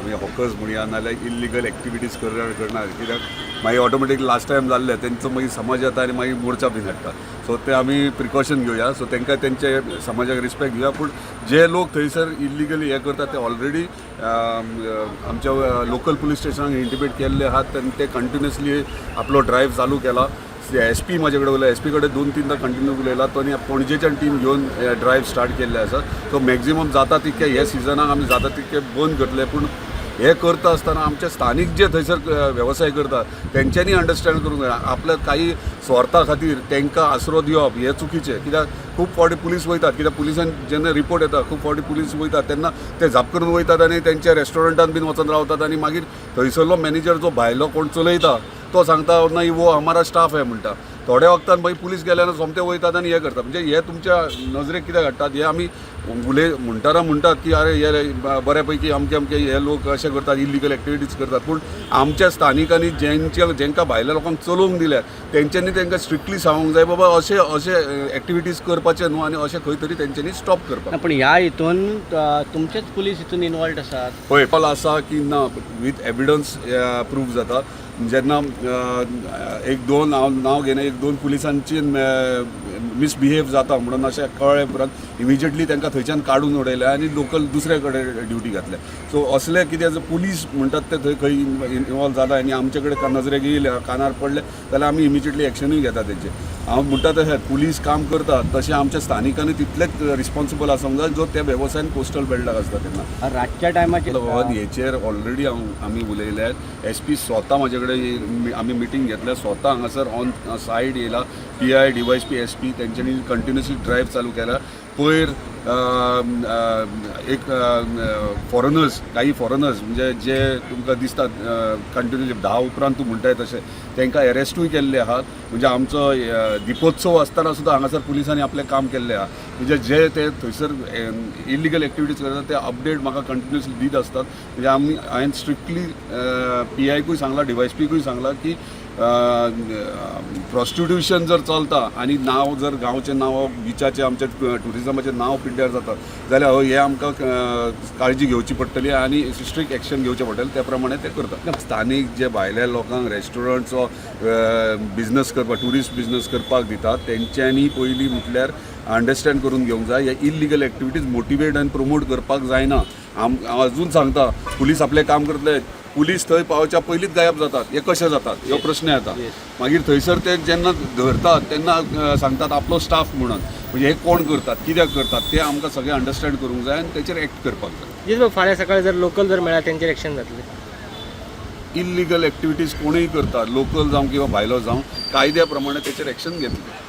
म्हणजे हॉकर्स म्हणया नाल्यार इल्लिगल एक्टिविटीज करणार कित्याक मागीर ऑटोमॅटीक लास्ट टायम जाल्ले तेंचो मागीर समाज येता आनी मागीर मोर्चा बीन हाडटा. सो ते आमी प्रिकॉशन घेवया. सो तांकां तेंचे समाजाक रिस्पेक्ट दिवया, पूण जे लोक थंयसर इल्लिगली हे करतात ते ऑलरेडी आमच्या लोकल पुलीस स्टेशनाक इंटिमेट केल्ले आहात आनी ते कंटिन्युअसली आपलो ड्रायव्ह चालू केला. एस पी म्हाजे कडेन उलयला, एस पी कडेन दोन तीनदा कंटिन्यू उलयला तो आनी पणजेच्यान टीम घेवन ड्रायव्ह स्टार्ट केल्ले आसा. सो मॅक्झिमम जाता तितके हे सिजनाक आमी जाता तितके बंद करतले, पूण हे करता आसतना आमचे स्थानीक जे थंयसर वेवसाय करता तेंच्यांनी अंडरस्टँड करूंक जाय. आपल्या काही स्वार्था खातीर तांकां आसरो दिवप हें चुकीचें, कित्याक खूब फावटी पुलीस वयतात, कित्याक पुलिसान जेन्ना रिपोर्ट येता खूब फावटी पुलीस वयतात तेन्ना ते झाप करून वयतात आनी तेंच्या रेस्टॉरंटान बीन वचून रावतात आनी मागीर थंयसरलो मॅनेजर जो भायलो कोण चलयता तो सांगता, "नाही, वो हमारा स्टाफ है" म्हणटा. थोड्या वखतान मागीर पुलीस गेल्यार सोमते वयतात आनी हें करता. म्हणजे हे तुमच्या नजरेक कित्याक हाडटात? हे आमी उलय म्हणटना म्हणटात की अरे, हे बऱ्या पैकी अमके अमके हे लोक अशें करतात, इलिगल एक्टिविटीज करतात, पूण आमच्या स्थानिकांनी जेंच्या जेंकां भायल्या लोकांक चलोवंक दिल्या तेंच्यांनी तांकां स्ट्रिक्टली सांगूंक जाय, बाबा, अशें अशें एक्टिविटीज करपाचे न्हू आनी अशें खंय तरी तेंच्यांनी स्टॉप करपाक. ना, पण ह्या हितून तुमचेच पुलीस हितून इन्वॉल्ड आसात. पळय, आसा की ना, विथ एविडन्स प्रूफ जाता. जेन्ना एक दोन, हांव नांव घेना, एक दोन पुलिसांची मिसबिहेव जाता म्हणून अशें कळ्ळें उपरांत इमिजिएटली तांकां थंयच्यान काडून उडयले आनी लोकल दुसरे कडेन ड्युटी घातले. सो असले कितें जर पुलीस म्हणटात ते थंय खंय इनवॉल्व जाला आनी आमचे कडेन नजरेक येयले, कानार पडले जाल्यार आमी इमिजिएटली एक्शनूय घेता तेंचे. हांव म्हणटा तशें पुलीस काम करता तशें आमच्या स्थानिकांनी तितलेच रिस्पॉन्सिबल आसूंक जाय जो त्या वेवसायान कोस्टल बेल्टाक आसता तेन्ना. रातच्या टायमाचेर बाबा, हेचेर ऑलरेडी हांव आमी उलयले. एस पी स्वता म्हाजे कडेन आमी मिटींग घेतल्या, स्वता हांगासर ऑन सायड येयला. पीआय, डीवायएसपी, एसपी तेंच्यांनी कंटिन्युअसली ड्रायव्ह चालू केला. पयर एक फॉरेनर्स, काही फॉरेनर्स म्हणजे जे तुमकां दिसतात कंटिन्युअसली 10 उपरांत तूं म्हणटाय तशें, तांकां एरेस्टूय केल्ले आहात. म्हणजे आमचो दिपोत्सव आसतना सुद्दां हांगासर पुलिसांनी आपलें काम केल्लें आहा. म्हणजे जे ते थंयसर इलिगल एक्टिविटीज करतात ते अपडेट म्हाका कंटिन्युअसली दीत आसतात. म्हणजे आमी हांवें स्ट्रिक्टली पीआयकूय सांगलां, डीवायएसपीकूय सांगलां की प्रोस्टिट्यूशन जर चलता आनी नांव जर गांवचें नांव, बिचाचें, आमच्या ट्युरिजमाचें नांव पिड्ड्यार जाता जाल्यार हे आमकां काळजी घेवची पडटली आनी स्ट्रिक्ट एक्शन घेवचें पडटलें. त्या प्रमाणे ते करता. स्थानीक जे भायल्या लोकांक रेस्टॉरंटचो बिजनस करपाक, ट्युरिस्ट बिजनस करपाक दितात, तेंच्यांनी पयलीं म्हटल्यार अंडरस्टँड करून घेवंक जाय, हे इलिगल एक्टिविटीज मोटिवेट आनी प्रमोट करपाक जायना. आम हांव अजून सांगता, पुलीस आपलें काम करतले. पुलीस थंय पावच्या पयलींच गायब जातात. हे कशें जातात ह्यो प्रश्न येता. मागीर थंयसर ते जेन्ना धरतात तेन्ना सांगतात आपलो स्टाफ म्हणून. म्हणजे हे कोण करतात, कित्याक करतात ते आमकां सगळें अंडरस्टँड करूंक जाय आनी तेचेर एक्ट करपाक जाय. जीस बाब, फाल्यां सकाळी जर लोकल जर मेळ्ळ्यार तेंचेर एक्शन जातलें? इल्लिगल एक्टिविटीज कोणूय करता, लोकल जावं किंवा भायलो जावं, कायद्या प्रमाणे तेचेर एक्शन घेतले.